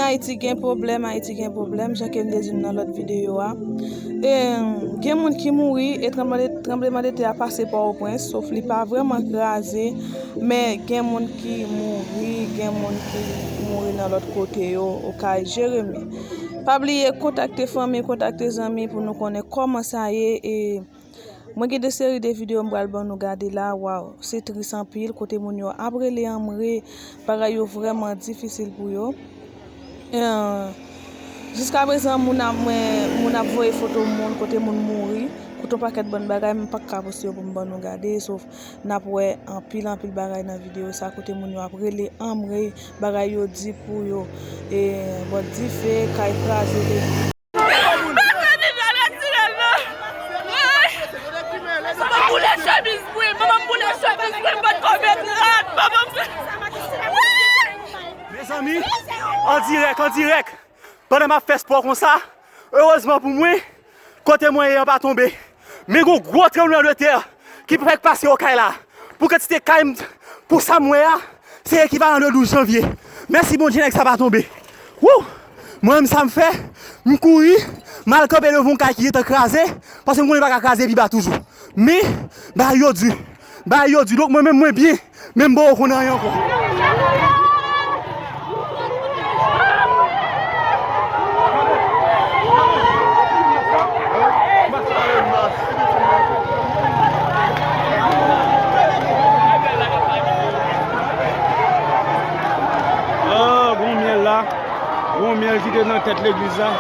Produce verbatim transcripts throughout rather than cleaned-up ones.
Ayiti gen pwoblèm, Ayiti gen pwoblèm, jan ke m te di n nan lòt videyo a. E, gen moun ki mouri, e tranbleman de, tranbleman de tè a pase Pòtoprens, sof li pa vrèman kraze, men gen moun ki mouri, gen moun ki mouri nan lòt kote yo, Okay, Jeremi. Pa bliye kontakte fanmi, kontakte zanmi pou nou konnen kòman sa ye, e mwen gen de seri de videyo m pral ban nou gade la, waw, se tris anpil, kote moun yo ap rele anmre, bagay yo vrèman difisil pou yo. Eh, jiska prezan, moun ap, mwen, moun ap voye foto moun, kote moun mouri, kote yon pakèt bann bagay, m pa ka poste yo pou m ban nou gade, sof n ap wè anpil, anpil bagay nan videyo sa, kote moun yo ap rele anmre, bagay yo di pou yo, e, bòt dife, kay kraze, legliz. Mezanmi, fè retirel non. Manman m boule chemiz mwen, manman m boule chemiz mwen, m pa t ko met rad, manman m. Mezanmi, an dirèk, an dirèk. Pandan m ap fè spò konsa, erezman pou mwen, kote mwen ye an pa tonbe. Men gon gwo tranbleman de tè ki fèk pase Okay la. Pou kantite kay m, pou sa m wè a, se ekivalan de douz janvye. Mèsi Bondye, nèg sa pa tonbe. Wou! Mwen menm sa m fè, m kouri, m al kanpe devan yon kay ki gentan kraze, paske m konnen l pa ka kraze pi ba toujou. Men, bagay yo di, bagay yo di. Donk mwen menm mwen byen, men m poko konn anyen ankò. Ah, gon myèl la. Gon myèl ki te nan tèt legliz la.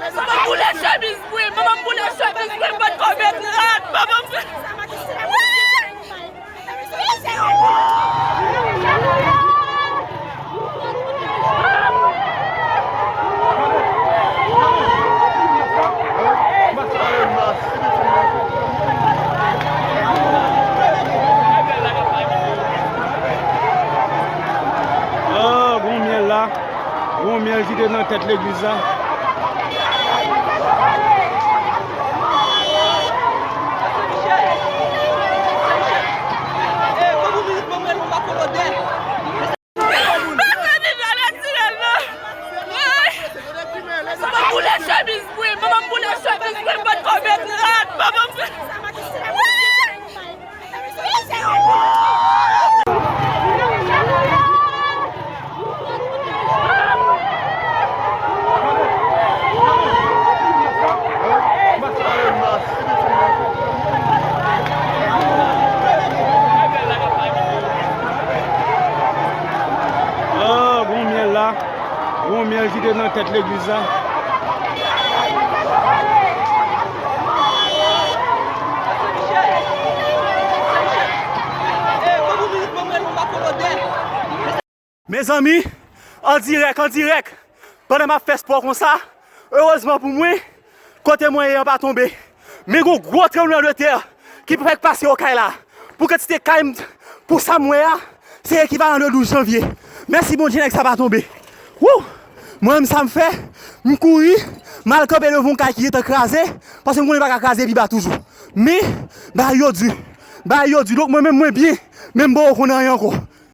Manman m boule chemiz mwen, manman m boule chemiz mwen, m pa t ko met rad, manman m. Ah, gon myèl la. Gon myèl ki te nan tèt legliz la. Manman m boule chemiz mwen, manman m boule chemiz mwen, m pa t ko met rad, manman m. Ah, gon myèl la. Gon myèl ki te nan tèt legliz la. Mezanmi, an dirèk, an dirèk, pandan m ap fè spò konsa, erezman pou mwen, kote mwen ye an pa tonbe. Men gon gwo tranbleman de tè ki fèk pase Okay la. Pou kantite kay m, pou sa m wè a, se ekivalan de douz janvye. Mèsi Bondye, nèg sa pa tonbe. Wou! Mwen menm sa m fè, m kouri, m al kanpe devan yon kay ki gentan kraze, paske m konnen l pa ka kraze pi ba toujou. Men, bagay yo di, bagay yo di. Donk mwen menm mwen byen, men m poko konn anyen ankò.